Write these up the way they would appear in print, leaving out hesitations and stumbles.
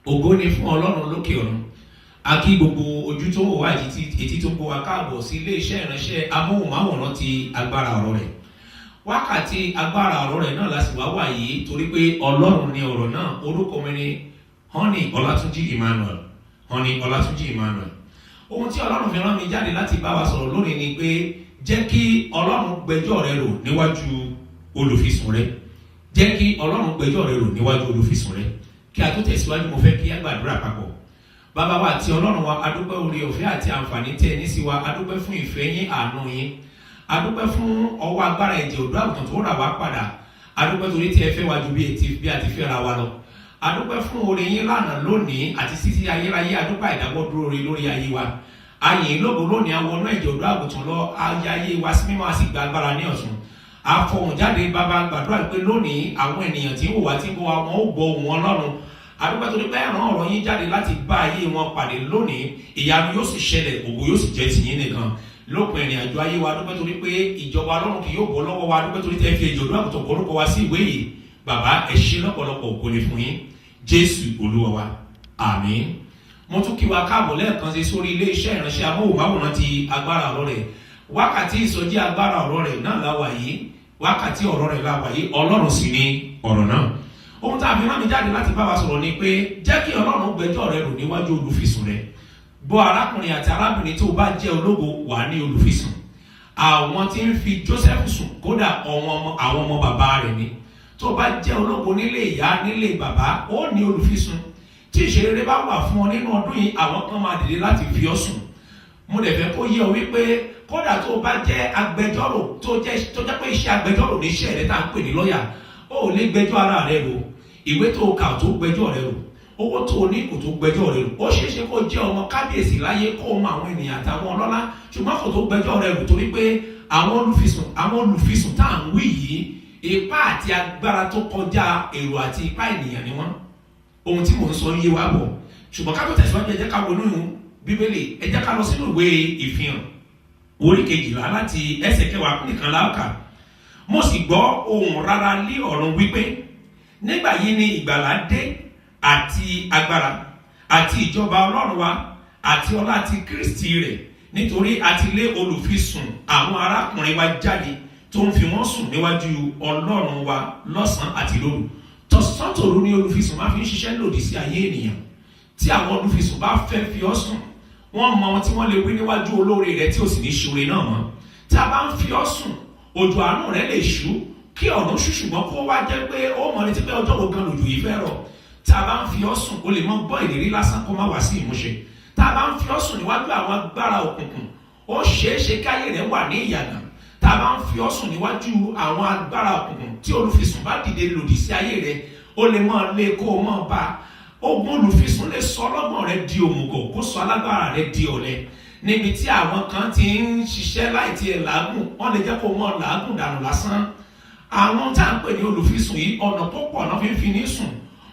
Ògo ni fún Ọlọ́run lókè ọ̀run. A kí gbogbo ojú tó wò wá àti etí tó ń gbọ́ wa káàbọ̀ sí iléeṣẹ́ ìránṣẹ́ amóhùnmáwòrán ti Agbára Ọ̀rọ̀ Rẹ̀. Wákàtí Agbára Ọ̀rọ̀ Rẹ̀ náà la sì wá wà yìí, torí pé Ọlọ́run ni ọ̀rọ̀ náà. Orúkọ mi ni Honey Ọlátúnjí Emmanuel, Honey Ọlátúnjí Emmanuel. Ohun tí Ọlọ́run fi rán mi jáde láti bá wa sọ̀rọ̀ lónìí ni pé jẹ́ kí Ọlọ́run gbẹ́jọ́ rẹ rò níwájú olùfisùn rẹ. Jẹ́ kí Ọlọ́run gbẹ́jọ́ rẹ rò níwájú olùfisùn rẹ. Kí a tó tẹ̀síwájú, mo fẹ́ kí a gbàdúrà papọ̀. Bàbá wa àti Ọlọ́run wa, adúpẹ́ oore ọ̀fẹ́ àti àǹfààní tẹ́ ẹ ní sí wa. Adúpẹ́ fún ìfẹ́ yín, àánú yín. Adúpẹ́ fún ọwọ́ agbára ẹ̀jẹ̀ ọ̀dọ́ àgùntàn tó rà wá padà. Adúpẹ́ torí tí ẹ fẹ́ wa ju bí a ti fẹ́ ra wa lọ. Adúpẹ́ fún oore yín lánàá, lónìí àti títí ayérayé. Adúpẹ́ àìdáwọ́dúró rẹ lórí ayé wa. A yìn yín lógo lónìí. A wọnú ẹ̀jẹ̀ ọ̀dọ́ àgùntàn lọ, ayé wa sí mímọ́, a sì gba agbára ní ọ̀tun. Àfọ̀hùn jáde. Bàbá, gbàdúrà pé lónìí, àwọn ènìyàn tí ń wò wá, tí ń bọ́ wa, wọn ó gbọ́ ohùn Ọlọ́run. Àdúgbò torí pé ẹ̀ràn ọ̀rọ̀ yín jáde láti bá ayé wọn pàdé lónìí, ìyanu yóò sì ṣẹlẹ̀, ògo yóò sì jẹ́ tìyín nìkan lópin ìrìn àjò ayé wa. Àdúgbò torí pé ìjọba Ọlọ́run kì yóò bọ́ lọ́wọ́ wa. Àdúgbò torí tẹ́ fi ẹ̀jẹ̀ ọ̀dọ́ àgùntàn orúkọ wa sí ìwé yìí. Bàbá, ẹ ṣé lọ́pọ̀lọpọ̀, ògo ni fún yín. Jésù Olúwa wa, àmín. Mo tún kí wa káàbọ̀ lẹ́ẹ̀kan sí sórí ilé iṣẹ́ ìránṣẹ́ amóhùnmáwòrán ti Agbára Ọ̀rọ̀ Rẹ̀. Wákàtí ìsọjí Agbára Ọ̀rọ̀ Rẹ̀ náà la wà yìí. Wákàtí ọ̀rọ̀ rẹ̀ la wà yìí. Ọlọ́run sì ni ọ̀rọ̀ náà. Ohun tá a fi rán mi jáde láti bá wa sọ̀rọ̀ ni pé jẹ́ kí Ọlọ́run gbẹ́jọ́ rẹ rò níwájú olùfisùn rẹ. Gbọ́, arákùnrin àti arábìnrin, tó bá jẹ́ ológo, wà ní olùfisùn. Àwọn tí ń fi Joseph sùn, kódà àwọn ọmọ bàbá rẹ̀ ni. Tó bá jẹ́ ológo nílé ìyá, nílé bàbá, ó ní olùfisùn. Tí ìṣeré bá wà fún ọ nínú ọdún yìí, àwọn kan máa dìde láti fi ọ sùn. Mo dẹ̀ fẹ́ kó yé ọ wípé kódà tó bá jẹ́ agbẹjọ́rò, tó jẹ́ pé iṣẹ́ agbẹjọ́rò ní iṣẹ́ rẹ tá à ń pè ní lọ́yà, ó lè gbẹjọ́ ara rẹ rò. Ìwé tó kà tó gbẹjọ́ rẹ rò, owó tó o ní kò tó gbẹjọ́ rẹ rò. Ó ṣeé ṣe kó jẹ́ ọmọ kábíyèsí láyé, kó o mọ àwọn ènìyàn àtàwọn ọlọ́lá, ṣùgbọ́n kò tó gbẹjọ́ rẹ rò, torí pé àwọn olùfisùn tá à ń wí yìí, ipá àti agbára tó kọjá èrò àti ipá ènìyàn ni wọ́n. Ohun tí mò ń sọ yé wa bọ̀, ṣùgbọ́n ká tó tẹ̀síwájú, ẹ jẹ́ ká wọnú Bíbélì. Ẹ jẹ́ ká lọ sínú ìwé Ìfihàn orí 12, láti ẹsẹ̀ 10 nìkan láòkà. Mo sì gbọ́ ohùn rara lé ọ̀run wípé, "Nígbà yìí ni ìgbàlà dé, àti agbára, àti ìjọba Ọlọ́run wa, àti ọlá ti Kristi rẹ̀, nítorí a ti lé olùfisùn àwọn arákùnrin wa jáde, tó ń fi wọ́n sùn níwájú Ọlọ́run wa lọ́sàn-án àti lóru." Tọ̀sán tòru ni olùfisùn máa fi ń ṣiṣẹ́ lòdì sí ayé ènìyàn. Tí àwọn olùfisùn bá fẹ́ fi ọ́ sùn, wọ́n mọ ohun tí wọ́n lè wí níwájú olóore rẹ tí ò sì ní ṣoore náà mọ́. Tí a bá ń fi ọ́ sùn, òjò àánú rẹ lè ṣú, kí ọ̀run ṣú, ṣùgbọ́n kó wá jẹ́ pé ó mọ̀ létí pé ọjọ́ wo gan lòjò yìí fẹ́ rọ̀. Tí a bá ń fi ọ́ sùn, o lè mọ gbọ́ ìlérí lásán kó má wá sí ìmúṣẹ. Tá a bá ń fi ọ́ sùn níwájú àwọn agbára òkùnkùn, ó ṣeé ṣe káyé rẹ wà ní ìyàgàn. Tá a bá ń fi ọ́ sùn níwájú àwọn agbára òkùnkùn, tí olùfisùn bá dìde lòdì sí ayé rẹ, ó lè mọ lé kó o mọ bá ogun. Olùfisùn lè sọ ọlọ́gbọ́n rẹ di òmùgọ̀, kó sọ alágbára rẹ di ọ̀lẹ. Níbi tí àwọn kan ti ń ṣiṣẹ́ láì tiẹ̀ làágùn, wọ́n lè jẹ́ kó mọ làágùn dànù lásán. Àwọn tá à ń pè ní olùfisùn yìí, ọ̀nà tó pọ̀ náà fi ń fi ní sùn.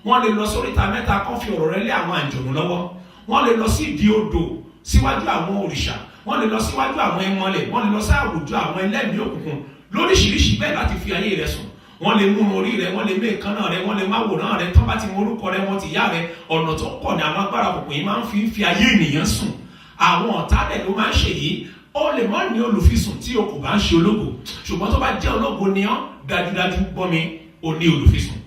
Wọ́n lè lọ sóríta mẹ́ta kán fi ọ̀rọ̀ rẹ lé àwọn àǹjọ̀nù lọ́wọ́. Wọ́n lè lọ sí ìdí odò, síwájú àwọn òrìṣà. Wọ́n lè lọ síwájú àwọn ẹmọlẹ̀. Wọ́n lè lọ sí àwùjọ àwọn ẹlẹ́mìí òkùnkùn lóríṣiríṣi bẹ́ẹ̀ láti fi ayé rẹ sùn. Wọ́n lè mú orí rẹ, wọ́n lè mú èékánná rẹ, wọ́n lè má wòrán rẹ. Tán bá ti mọ orúkọ rẹ, wọ́n ti yá rẹ. Ọ̀nà tó pọ̀ ní àwọn agbára òkùnkùn yìí máa ń fi ayé ènìyàn sùn. Àwọn ọ̀tá dẹ̀ ló máa ń ṣe yìí. Ó lè má ní olùfisùn tí o kò bá ń ṣe ológo, ṣùgbọ́n tó bá jẹ́ ológo ni ọ́, dájúdájú, gbọ́ mi, o ní olùfisùn.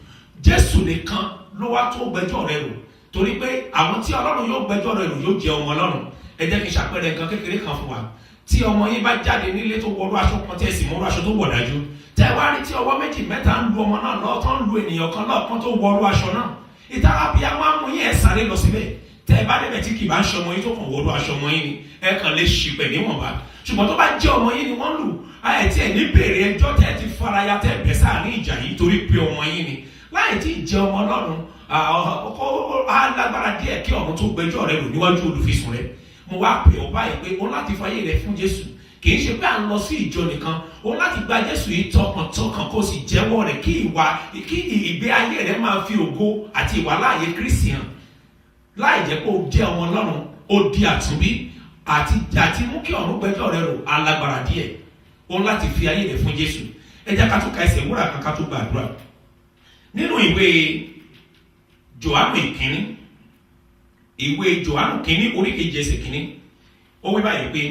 Jésù nìkan ló wá tó gbẹ́jọ́ rẹ rò, torí pé àwọn tí Ọlọ́run yóò gbẹ́jọ́ rẹ rò yóò jẹ́ ọmọ Ọlọ́run. Ẹ jẹ́ kí n ṣàpẹẹrẹ nǹkan kékeré kan fún wa. Tí ọmọ yín bá jáde nílé, tó wọlú aṣọ kan, tí ẹ sì mọ́rú aṣọ tó wọ̀ dájú, tẹ́ wá rí tí ọwọ́ méjì mẹ́ta ń lu ọmọ náà lọ́wọ́, tó ń lu ènìyàn kan lọ́ọ̀kan tó wọlú aṣọ náà, ìtara bíi àwọn amú yín, ẹ sáré lọ síbẹ̀. Tẹ́ ẹ bá débẹ̀, tí kì bá ń ṣọmọ yín tó kàn wọlú aṣọ ọmọ yín ni, ẹ kàn lè ṣìpẹ̀ níwọ̀nba. Ṣùgbọ́n tó bá jẹ́ ọmọ yín ni wọ́n lù, ẹ tí ẹ ní bèrè ẹjọ́, tẹ́ ẹ ti faraya, tẹ́ ẹ bẹ́ sáàrin ìjà yìí, torí pé ọmọ yín ni. Láì tí ì jẹ́ ọmọ Ọlọ́run, á lágbára díẹ̀ kí ọ̀run tó gbẹ́jọ́ rẹ rò níwájú olùfisùn rẹ. Mo wá pè ọ́ báyìí pé o láti fayé rẹ fún Jésù. Kì í ṣe pé à ń lọ sí ìjọ nìkan. O láti gba Jésù yìí tọkàntọkàn, kó sì jẹ́wọ́ rẹ̀, kí ìwà, kí ìgbé ayé rẹ máa fi ògo àti ìwà láàyè Kristi hàn. Láì jẹ́ pé o jẹ́ ọmọ Ọlọ́run, o di àtúnbí, àti mú kí ọ̀run gbẹ́jọ́ rẹ rò alágbára díẹ̀. O láti fi ayé rẹ fún Jésù. Ẹ jẹ́ ká tún ka ẹsẹ̀ wúrà kan ká tó gbàdúrà. Nínú ìwé Jòhánù ìkíní, Ìwé Jòhánù kínní, orí 7, ẹsẹ̀ 1, ó wí báyìí pé,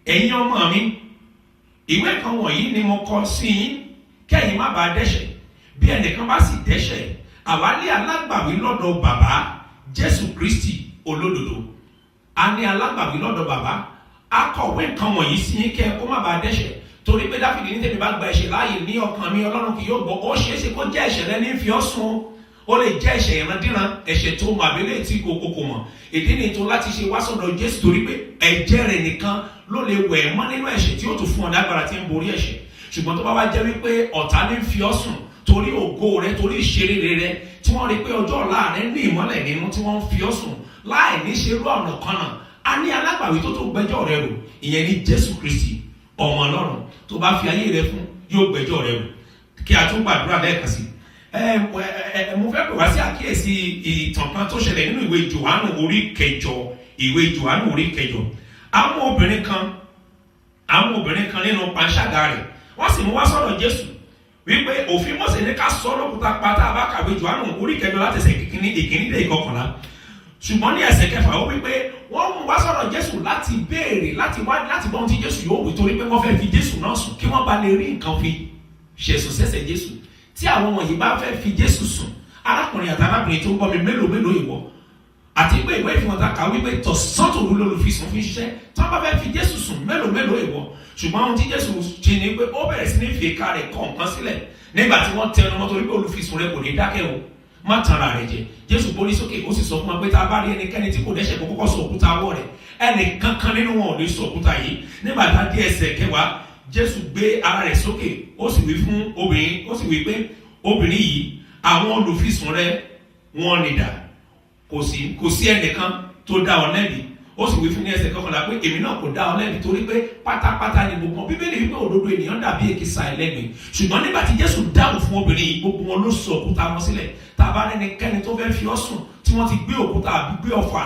"Ẹ̀yin ọmọ mi, ìwé kan wọ̀nyí ni mo kọ sí yín kẹ́yìn má bàa dẹ́ṣẹ̀. Bí ẹnìkan bá sì dẹ́ṣẹ̀, àwa ní alágbàwí lọ́dọ̀ Bàbá, Jésù Kristi olódodo." A ní alágbàwí lọ́dọ̀ Bàbá. A kọ̀wé nǹkan wọ̀nyí sí yín kẹ́ ẹ kó má bàa dẹ́ṣẹ̀, torí pé Dáfídì ní, "Tèmi bá gba ẹ̀ṣẹ̀ láàyè ní ọkàn mi, Ọlọ́run kì yóò gbọ́." Ó ṣeé ṣe kó jẹ́ ẹ̀ṣẹ̀ rẹ ní fi ọ́ sùn. Ó lè jẹ́ ẹ̀ṣẹ̀ ìrandíran, ẹ̀ṣẹ̀ tó mọ̀ àbílẹ̀ tí kò kò mọ̀. Ìdí ni tó láti ṣe wá sọ̀dọ̀ Jésù, torí pé ẹ̀jẹ̀ rẹ̀ nìkan ló lè wẹ̀ mọ́ nínú ẹ̀ṣẹ̀, tí ó tún fún ọ lágbára tí ń borí ẹ̀ṣẹ̀. Ṣùgbọ́n tó bá wá jẹ́ wípé ọ̀tá ní fi ọ́ sùn torí ògo rẹ, torí ìṣeré rẹ, tí wọ́n rí pé ọjọ́ ọ̀la rẹ ní ìmọ́lẹ̀ nínú, tí wọ́n ń fi ọ́ sùn láì ní ṣerú ọ̀nà kan náà, a ní alágbàwí tó tó gbẹ́jọ́ rẹ rò. Ìyẹn ní Jésù Kristi, ọmọ Ọlọ́run. Tó bá fi ayé rẹ fún, yóò gbẹ́jọ́ rẹ rò. Kí a tún gbàdúrà lẹ́ẹ̀kan sí. Ẹ mo fẹ́ pè wá sí àkíyèsí ìtàn kan tó ṣẹlẹ̀ nínú ìwé Jòhánù orí 8. Ìwé Jòhánù orí 8. Àwọn obìnrin kan nínú panṣágà rẹ̀, wọ́n sì mú wá sọ́dọ̀ Jésù wípé òfin Mósè ní ká sọ lókùúta pa. Tá a bá kàwé Jòhánù orí 8 láti ẹsẹ̀ 1 dé 11, ṣùgbọ́n ní ẹsẹ̀ 6, ó wípé wọ́n mú wá sọ́dọ̀ Jésù láti béèrè, láti wá, láti gbọ́ ohun tí Jésù yóò wí, torí pé wọ́n fẹ́ fi Jésù náà sùn kí wọ́n bá lè rí nǹkan fi ṣẹ̀sùn sẹ́sẹ̀ Jésù. Tí àwọn wọ̀nyí bá fẹ́ fi Jésù sùn, arákùnrin àti arábìnrin tó ń gbọ́ mi, mélòó mélòó ìwọ? Àti pé ìwé ìfihàn ta kà wípé tọ̀sán tòru lolùfisùn fi ṣiṣẹ́. Tí wọ́n bá fẹ́ fi Jésù sùn, mélòó mélòó ìwọ? Ṣùgbọ́n ohun tí Jésù ṣe ni pé ó bẹ̀rẹ̀ sí ní fi ìka rẹ̀ kọ nǹkan sílẹ̀ nígbà tí wọ́n tẹnu mọ́, torí pé olùfisùn rẹ̀ kò ní dákẹ́ o. Má tanra rẹ̀ jẹ. Jésù gbórí sókè, ó sì sọ fún wa pé tá a bá rí ẹnikẹ́ni tí kò dẹ́ṣẹ̀, kó kọ́kọ́ sọ òkúta ọwọ́ rẹ̀. Ẹnì kankan nínú wọn ò lè sọ òkúta yìí. Nígbà tá a dé ẹsẹ̀ 10, Jésù gbé ara rẹ̀ sókè, ó sì wí fún obìnrin, ó sì wí pé, "Obìnrin yìí, àwọn olùfisùn rẹ̀ wọ́n nìdà? Kò sí ẹnìkan tó dá ọ lẹ́bi?" Ó sì wí fún ní ẹsẹ̀ 11 pé, "Èmi náà kò dá ọ lẹ́bi," torí pé pátápátá ni gbogbo wọn. Bíbélì wípé òdodo ènìyàn dàbí èkìsà ẹlẹ́gbin. Ṣùgbọ́n nígbà tí Jésù dáhùn fún obìnrin yìí, gbogbo wọn ló sọ òkúta wọn sílẹ̀. Tá a bá rẹ́nikẹ́ni tó fẹ́ fi ọ́ sùn, tí wọ́n ti gbé òkúta àbí gbé ọfà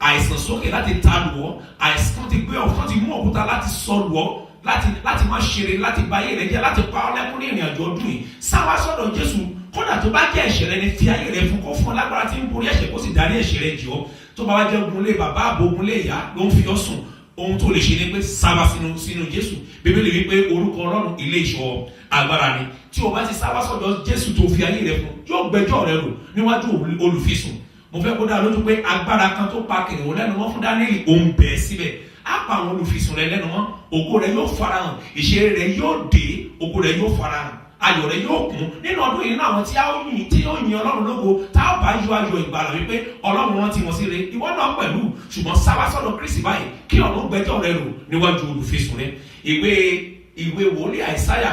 àìsàn sókè láti ta lù ọ́, àìsàn ti gbé ọfà, ti mú òkúta láti sọ lù ọ́, láti má ṣeré, láti ba ayé rẹ jẹ́, láti pa ọ́ lẹ́kún ní ìrìn àjò ọdún yìí, sáwá sọ́dọ̀ Jésù. Kódà tó bá jẹ́ ẹ̀ṣẹ̀ rẹ ni, fi ayé rẹ fún, kó fún ọ lágbára tí ń borí ẹ̀ṣẹ̀, kó sì dárí ẹ̀ṣẹ̀ rẹ jì ọ́. Tó bá wá jẹ́ ogun lé bàbá àbò ogun lé ìyá ló ń fi ọ́ sùn, ohun tó lè ṣe ni pé sáwá sínú Jésù. Bíbélì wípé orúkọ Ọlọ́run ilé ìṣọ́ agbára ni. Tí o bá ti sáwá sọ́dọ̀ Jésù, tó fi ayé rẹ fún, yóò gbẹ́jọ́ rẹ rò níwájú olùfisùn. Mo fẹ́ kó dá lójú pé agbára kan tó pa kìnìún lẹ́nu mọ́ fún Dáníẹ́lì, òun bẹ̀ẹ́ síbẹ̀, á pa àwọn olùfisùn rẹ lẹ́nu mọ́. Ògo rẹ yóò farahàn, ìṣeré rẹ yóò dé, ògo rẹ yóò farahàn, ayọ̀ rẹ yóò kún nínú ọdún yìí. Nínú àwọn tí a ó yìn, tí ó yin Ọlọ́run lógo, tá a bá yọ ayọ̀ ìgbàlà wípé Ọlọ́run rántí wọn sí re, ìwọ náà pẹ̀lú. Ṣùgbọ́n sáwá sọ́dọ̀ Kristi báyìí, kí ọ̀run gbẹ́jọ́ rẹ rò níwájú olùfisùn rẹ. Ìwé wòlíì Àìsáyà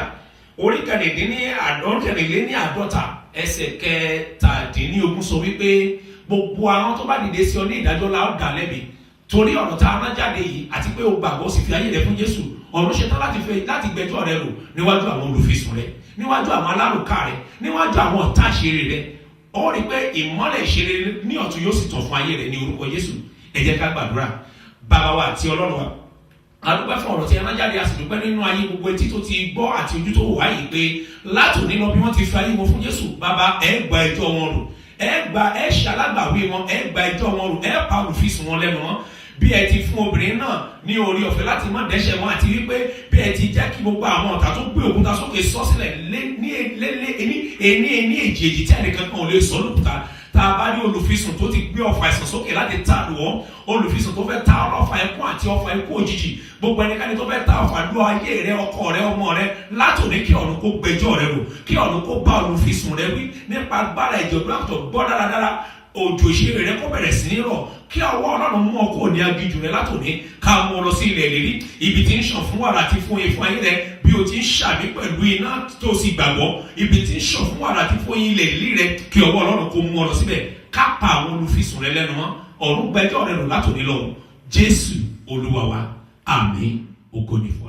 orí 46, ẹsẹ̀ 17 sọ wípé gbogbo àwọn tó bá dìde sí ọ ní ìdájọ́ la ó dá lẹ́bi, torí ọ̀rọ̀ tá a rán jáde yìí, àti pé o gbàgbọ́, sì fi ayé rẹ fún Jésù. Ọ̀run ṣetán láti gbẹ́jọ́ rẹ rò níwájú àwọn olùfisùn rẹ, níwájú àwọn alárùká rẹ, níwájú àwọn ọ̀tá ìṣeré rẹ. Ó rí i pé ìmọ́lẹ̀ ìṣeré ní ọ̀tun yóò sì tàn fún ayé rẹ ní orúkọ Jésù. Ẹ jẹ́ ká gbàdúrà. Bàbá wa àti Ọlọ́run wa, a dúpẹ́ fún ọ̀rọ̀ tí ẹ rán jáde. A sì dúpẹ́ nínú ayé gbogbo etí tó ti gbọ́ àti ojú tó wò wáyé pé látòní lọ, bí wọ́n ti fi ayé wọn fún Jésù, Bàbá, ẹ gba ẹjọ́ wọn rò, ẹ gba, ẹ ṣalágbàwí wọn, ẹ gba ẹjọ́ wọn rò, ẹ pa olùfisùn wọn lẹ́nu wọn. Bí ẹ ti fún obìnrin náà ní orí ọ̀fẹ́ láti má dẹ́ṣẹ̀ wọn, àti wípé bí ẹ ti jẹ́ kí gbogbo àwọn ọ̀tá tó gbé òkúta sókè sọ sílẹ̀ lé ní lé ní ení ení èjì èjì tí ẹnìkan kan ò lè sọ lókùúta. Tá a bá ní olùfisùn tó ti gbé ọfà àìsàn sókè láti ta lù ọ́, olùfisùn tó fẹ́ ta ọlọ́fà ẹkún àti ọfà ikú òjijì, gbogbo ẹnikẹ́ni tó fẹ́ ta ọfà lù ayé rẹ, ọkọ rẹ, ọmọ rẹ, látòní, kí ọ̀run kó gbẹ́jọ́ rẹ rò, kí ọ̀run kó bá olùfisùn rẹ wí nípa agbára ìjọba tó gbọ́ dáradára. Òjò ìṣeré rẹ kó bẹ̀rẹ̀ sí ní rọ̀, kí ọwọ́ Ọlọ́run mú ọ kúrò ní aginjù rẹ látòní, ká mú ọ lọ sí ilẹ̀ ìlérí, ibi tí ń ṣàn fún wàrà àti fún oyin fún ayé rẹ. Bí o ti ń ṣàmì pẹ̀lú iná tó sì gbàgbọ́, ibi tí ń ṣàn fún wàrà àti fún oyin, ilẹ̀ ìlérí rẹ, kí ọwọ́ Ọlọ́run kó mú ọ lọ síbẹ̀, ká pa àwọn olùfisùn rẹ lẹ́nu mọ́. Ọ̀run gbẹ́jọ́ rẹ rò látòní lọ. Jésù Olúwa wa, àmín. Ògo ni fún